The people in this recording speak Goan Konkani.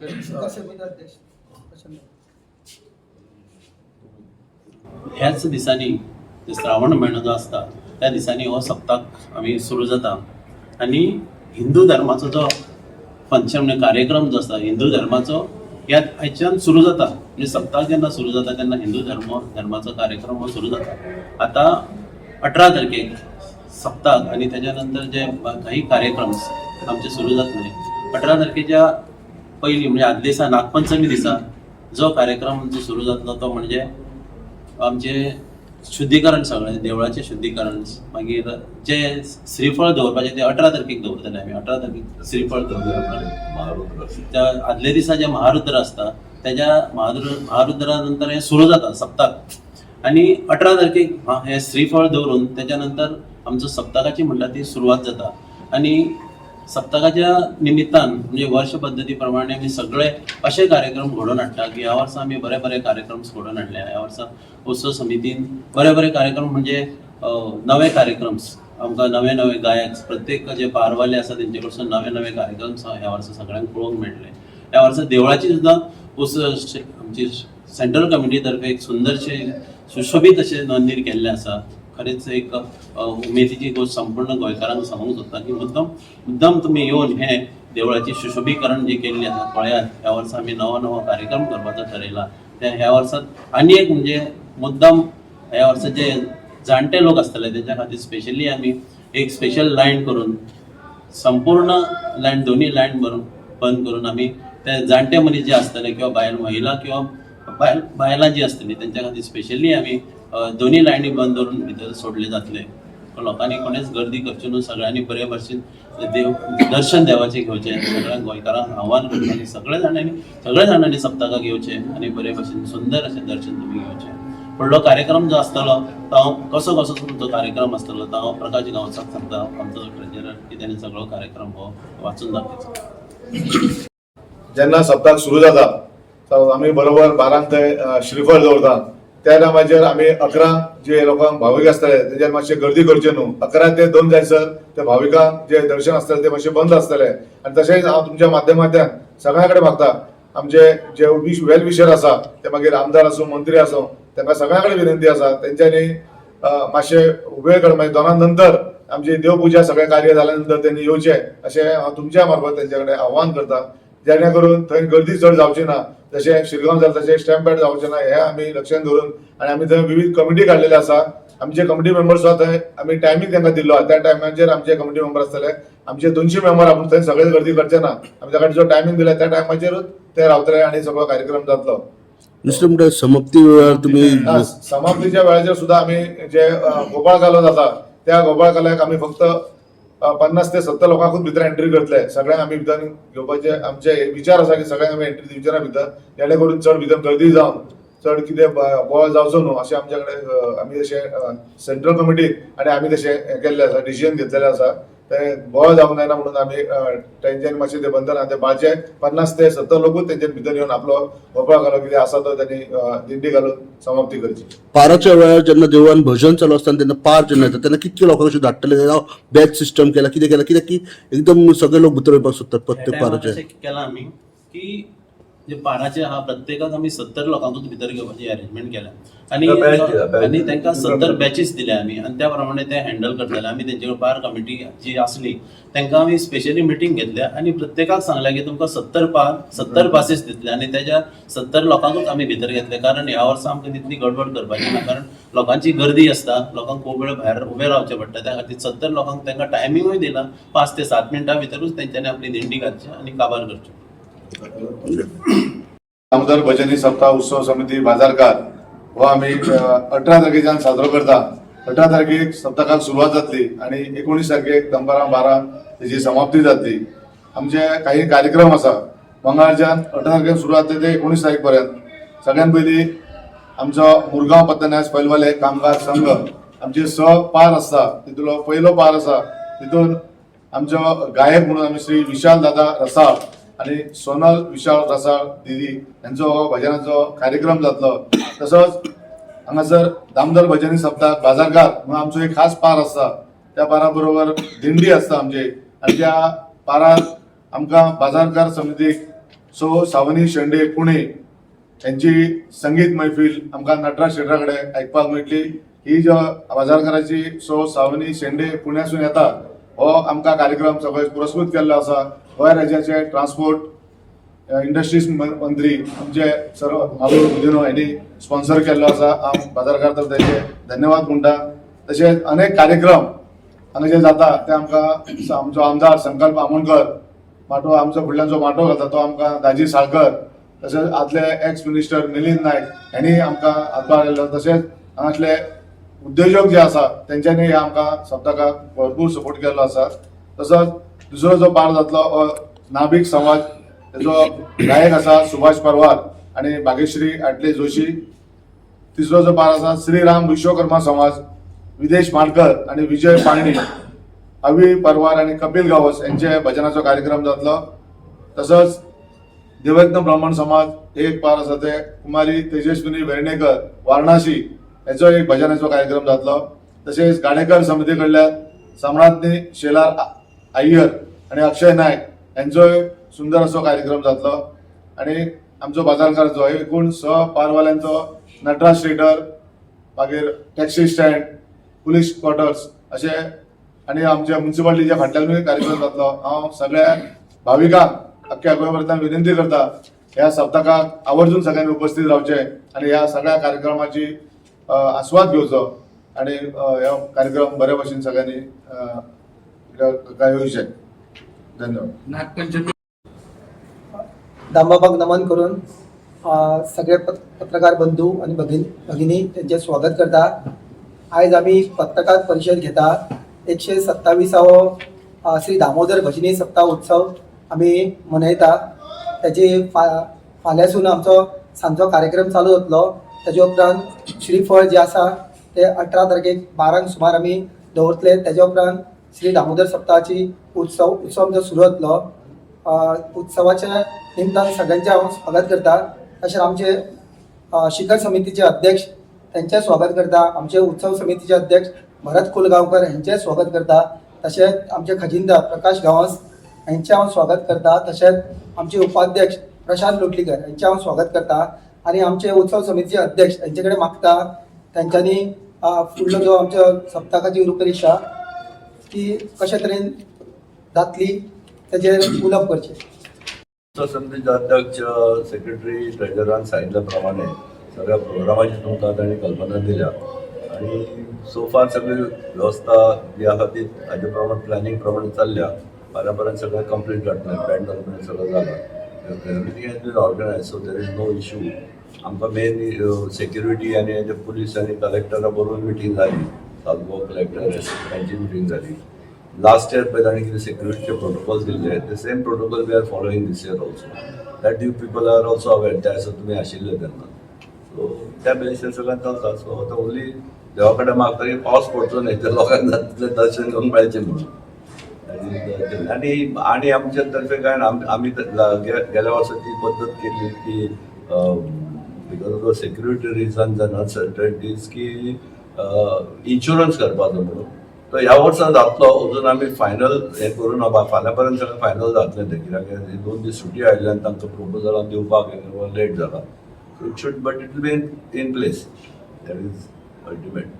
समिती अध्यक्ष प्रशांत. ह्याच दिसांनी जे श्रावण म्हयनो जो आसता त्या दिसांनी हो सप्तक आमी सुरू जाता आनी हिंदू धर्माचो जो फंक्शन म्हणजे कार्यक्रम जो आसा हिंदू धर्माचो ह्या हाच्यान सुरू जाता. म्हणजे सप्तक जेन्ना सुरू जाता तेन्ना हिंदू धर्माचो कार्यक्रम हो सुरू जाता. आतां 18 तारखेक सप्तक आनी तेच्या नंतर जे काही कार्यक्रम आमचे सुरू जातले. 18 तारखेच्या पयलीं म्हणजे आदल्या दिसा नागपंचमी दिसा जो कार्यक्रम आमचो सुरू जातलो तो म्हणजे आमचे शुद्धीकरण, सगळें देवळाचें शुद्धीकरण. मागीर जे श्रीफळ दवरपाचें ते 18 तारखेक दवरतले आमी. 18 तारखेक श्रीफळ दवरतले. त्या आदल्या दिसा जे महारुद्र आसता तेज्या महारुद्रा नंतर हें सुरू जाता सप्तक आनी 18 तारखेक हें श्रीफळ दवरून तेच्या नंतर आमचो सप्तकाची म्हणटा ती सुरवात जाता. आनी सप्तकाच्या निमित्तान म्हणजे वर्ष पद्दती प्रमाणे आमी सगळे अशे कार्यक्रम घडोवन हाडटा की ह्या वर्सा आमी बरे बरे कार्यक्रम घडोवन हाडले. ह्या वर्सा उत्सव समितीन बरे बरे कार्यक्रम म्हणजे नवे कार्यक्रम, आमकां नवे नवे गायक, प्रत्येक जे पारवाले आसा तेंचे कडसून नवे नवे कार्यक्रम ह्या वर्सा सगळ्यांक पळोवंक मेळ्ळे. ह्या वर्सा देवळाची सुद्दां उत्सव आमची सेंट्रल कमिटी तर्फे एक सुंदरशें सुशोबीत अशें मंदीर केल्लें आसा. खरेंच एक उमेदीची गोश्ट संपूर्ण गोंयकारांक सांगूंक सोदता की मुद्दम मुद्दम तुमी येवन हें देवळाची सुशोबीकरण जी केल्ली आसा पळयात. ह्या वर्सा आमी नवो नवो कार्यक्रम करपाचो ठरयला. त्या ह्या वर्सा आनी एक म्हणजे मुद्दम ह्या वर्सा जे जाणटे लोक आसतले तेंच्या खातीर स्पेशली आमी एक स्पेशल लायन करून संपूर्ण लायन, दोन्ही लायन भरून बंद करून आमी ते जाणटे मनीस जे आसतले किंवा बायल महिला किंवा बायल बायलां जी आसतली तेंच्या खातीर स्पेशली आमी दोन्ही लायनी बंद दवरून भितर सोडले जातले. लोकांनी कोणेच गर्दी करची न्हू. सगळ्यांनी बरे भशेन देव दर्शन देवाचें घेवचें. सगळ्या गोंयकारांक आव्हान करता आनी सगळ्या जाणांनी सप्तकाक येवचें आनी बरे भशेन सुंदर अशें दर्शन तुमी घेवचें. फुडलो कार्यक्रम जो आसतलो तो हांव कसो कसो तुमचो कार्यक्रम आसतलो तो हांव प्रकाश गांवसाक सांगता, आमचो ट्रेजरर, की तेणी सगळो कार्यक्रम हो वाचून दाखयचो. जेन्ना सप्तक सुरू जाता तो आमी बरोबर 12क थंय श्रीफळ दवरता. त्या टायमाचेर आमी 11क जे लोकांक भावीक आसतले तेंच्यान मातशे गर्दी करचे न्हू. 11 ते 2 जायसर ते भाविकांक जे दर्शन आसतले ते मातशें बंद आसतले. आनी तशेंच हांव तुमच्या माध्यमांतल्यान सगळ्यां कडेन मागता, आमचे जे वेल विशर आसा ते मागीर आमदार आसूं, मंत्री आसूं, तांकां सगळ्यां कडेन विनंती आसा, तेंच्यांनी मातशे वेळ काडून मागीर 2 नंतर आमची देवपुजा सगळें कार्य जाल्या नंतर तेंणी येवचें अशें हांव तुमच्या मार्फत तेंच्या कडेन आव्हान करता, जेणे करून थंय गर्दी चड जावची ना. जशें शिरगांव जालें तशें स्टॅम्पेड जावचें ना हें आमी लक्षात धरून. आनी आमी थंय विविध कमिटी काडलेले आसा. आमचे कमिटी मेंबर सुद्दां थंय आमी टायमींग तांकां दिल्लो आहा. त्या टायमाचेर आमचे कमिटी मेंबर आसतले. आमचे 200 मेंबर आपूण थंय सगळे गर्दी करचे ना. आमी ताका जो टायमींग दिला त्या टायमाचेरूच ते रावतले आनी सगळो कार्यक्रम जातलो. दुसरें म्हणल्यार समाप्ती वेळार तुमी हा, समाप्तीच्या वेळाचेर सुद्दां आमी जे गोपाळ कालो जाता त्या गोपाळ काल्याक आमी फक्त 50 ते 70 लोकांकूच भितर एंट्री करतले. सगळ्यांक आमी भितर घेवपाचे आमचे हे विचार आसा की सगळ्यांक आमी एंट्री दिवचे ना भितर, जेणे करून चड भितर गर्दी जावन चड कितें बोवाळ जावचो न्हू अशें आमचे कडेन आमी तशें सेंट्रल कमिटीन आनी आमी तशें हें केल्लें आसा, डिसिजन घेतलेलें आसा. ते बोवाळ जावंक जायना म्हणून आमी तेंच्यांनी मातशें ते बंधन आहा ते पाळचे. 50 ते 70 लोकूच तेंच्या भितर येवन आपलो गोपाळ कालो कितें आसा तो त्यांनी दिंडी घालून समाप्ती करची. पाराच्या वेळार जेन्ना देवळान भजन चालू आसता आनी तेन्ना पार जेन्ना येता तेन्ना कितके लोकांक अशें धाडटले? बॅच सिस्टम केला, कितें केला? कित्याक की एकदम सगळे लोक भितर वयपाक सोदतात प्रत्येक ह्या टायमार पाराचे. अशें केलां आमी की जे पाराचे आहा प्रत्येकाक आमी 70 लोकांकूच भितर घेवपाची अरेंजमेंट केल्या आनी बॅच दिला, बॅच. आनी तांकां 70 बॅचीस दिल्या आमी आनी त्या प्रमाणे ते हँडल करतले. आमी तेंचे कडेन पार कमिटी जी आसली तांकां आमी स्पेशली मिटींग घेतल्या आनी प्रत्येकाक सांगल्या की तुमकां 70 पार 70 पासीस दितले आनी तेज्या 70 लोकांकूच आमी भितर घेतले, कारण ह्या वर्सा आमकां तितली गडबड करपाची ना, कारण लोकांची गर्दी आसता, लोकांक खूब वेळ भायर उबें रावचें पडटा. त्या खातीर 70 लोकांक तांकां टायमिंगूय दिला. 5 ते 7 मिनटां भितरूच तेंच्यांनी आपली दिंडी घालची आनी काबार करची. दामोदर भजनी सप्ताह उत्सव समिती बाजारकार हो आमी 18 तारखेच्यान साजरो करता. 18 तारखेक सप्तकाक सुरवात जातली आनी 19 तारखेक दनपारां 12 तेजी समाप्ती जातली. आमचे काही कार्यक्रम आसा. मंगळारच्यान 18 तारखेक सुरवात जाता ते 19 तारीख पर्यंत. सगळ्यात पयली आमचो मुरगांव पत्तन्यास पैलवाले कामगार संघ, आमचे स पार आसता तितूंतलो पयलो पार आसा. तितून आमचो गायक म्हणून आमी श्री विशाल दादा रसाळ आणि सोनल विशाल रसाळ दिदी यांचो हो भजनाचो कार्यक्रम जातलो. तसोच हांगासर दामोदर भजनी सप्ताह बाजारकार म्हणून आमचो एक खास पार आसता. त्या पारा बरोबर दिंडी आसता आमची आनी त्या पारार आमकां बाजारकार समितीक सो सावनी शेंडे पुणे यांची संगीत मैफिल आमकां नटराज थिएटरा कडेन आयकपाक मेळटली. ही जो बाजारकाराची सो सावनी शेंडे पुण्यासून येता, हो आमकां कार्यक्रम सगळे पुरस्कृत केल्लो आसा. गोंय राज्याचे ट्रान्सपोर्ट इंडस्ट्रीज मंत्री आमचे सर मालूर गुदिन्हो यांनी स्पॉन्सर केल्लो आसा. हांव बाजारकार तर तांचे धन्यवाद म्हणटा. तशेंच अनेक कार्यक्रम हांगा जे जाता ते आमकां आमचो आमदार संकल्प आमोणकर माटो, आमचो फुडल्यान जो माटो घालता तो आमकां दाजी साळकर, तशेंच आदले एक्स मिनिस्टर मिलिंद नायक हांणी आमकां हातभार लायलो. तशेंच हांगासले उद्योजक जे आसा तेंच्यांनी आमकां सप्तकाक भरपूर सपोर्ट केल्लो आसा. तसोच दुसरो जो पार जातलो हो नाभिक समाज, तेजो गायक आसा सुभाष परवार आनी भाग्यश्री आटले जोशी. तिसरो जो पार आसा श्रीराम विश्वकर्मा समाज, विदेश माडकर आनी विजय पाळणी, अवी परवार आनी कपिल गावस यांचे भजनाचो कार्यक्रम जातलो. तसोच देवयज्ञ ब्राह्मण समाज एक पार आसा, ते कुमारी तेजस्विनी वेर्णेकर वारणासी हेचो एक भजनाचो कार्यक्रम जातलो. तशेंच गाडेकर समिती कडल्यान सम्राज्ञी शेलार अय्यर आनी अक्षय नायक यांचोय सुंदर असो कार्यक्रम जातलो. आनी आमचो बाजारकाराचो एकूण स पारवाल्यांचो नटराज थिएटर, मागीर टॅक्सी स्टँड, पुलीस क्वॉर्टर्स अशे आनी आमच्या म्युन्सिपालिटीच्या फाटल्यानूय कार्यक्रम जातलो. हांव सगळ्या भाविकांक अख्ख्या गोंयभरांतल्यान विनंती करता, ह्या सप्तकाक आवर्जून सगळ्यांनी उपस्थित रावचे आनी ह्या सगळ्या कार्यक्रमाची आस्वाद घेवचो आनी ह्यो कार्यक्रम बरे भशेन सगळ्यांनी येवचे. धन्यवाद. नागपंचमी. दामबाबाक नमन करून सगळे पत्रकार बंधू आनी भगिनी त्यांचे स्वागत करता. आयज आमी पत्रकार परिशद घेता. 127वो श्री दामोदर भजनी सप्ताह उत्सव आमी मनयता. त्याची फाल्यांसून आमचो सांजचो कार्यक्रम चालू जातलो. ताजे उपरांत श्रीफळ जे आसा ते 18 तारखेक 12क सुमार आमी दवरतले. ताज्या उपरांत श्री दामोदर सप्ताहाची उत्सव उत्सव आमचो सुरू जातलो. उत्सवाच्या निमतान सगळ्यांचें हांव स्वागत करता. तशेंच आमचे शिखर समितीचे अध्यक्ष त्यांचें स्वागत करता. आमचे उत्सव समितीचे अध्यक्ष भरत कुलगांवकर हेंचें स्वागत करता. तशेंच आमचे खजिनदार प्रकाश गांवस हेंचें हांव स्वागत करता. तशेंच आमचे उपाध्यक्ष प्रशांत लोटलीकर हेंचें हांव स्वागत करता आनी आमचे उत्सव समितीचे अध्यक्ष हेंचे कडेन मागता, तेंच्यांनी फुडलो जो आमच्या सप्तकाची रुपरेशा ती कशे तरेन जातली तेजेर उलोवप करचें. उत्सव समितीचे अध्यक्ष, सेक्रेटरी, ट्रेजरान सांगितल्या प्रमाणे सगळ्या प्रोग्रामाची तुमकां तांणी कल्पना दिल्या आनी सो फार सगळी वेवस्था जी आसा ती हाजे प्रमाणे, प्लॅनिंग प्रमाणे चल्ल्या. फाल्यां पर्यंत सगळें कंप्लीट जातलें. बँड पर्यंत सगळें जालां. Everything has been organized, so there is no issue. आमकां मेन सेक्युरिटी आनी पुलीस आनी कलेक्टरा बरोबर मिटींग जाली. साउथ गोवा कलेक्टर तांची मिटींग जाली. लास्ट इयर पळय ताणें कितें सेक्युरिटीचे प्रोटोकॉल दिल्ले, the same protocol we are following this year also, that you people are also aware. त्या दिसा तुमी आशिल्ले तेन्ना. सो त्या बेसीर सगळें चलता. सो आतां ओनली देवा कडेन मागता की पावस पडचो न्हय, तर लोकांक जाता तितलें दर्शन घेवंक मेळचें म्हणून. आनी आनी आमच्या तर्फे काय ना, आमी गेल्या वर्सा ती पद्दत केली की because of the security reasons and uncertainties की इन्शुरन्स करपाचो म्हणून. तो ह्या वर्सा जातलो. अजून आमी फायनल हें करूं ना. फाल्यां पर्यंत सगळें फायनल जातलें तें, कित्याक हे 2 दीस सुटी आयिल्ल्यान तांकां प्रपोजलां दिवपाक लेट जाला. So it should, but it will be in place. That is ultimate.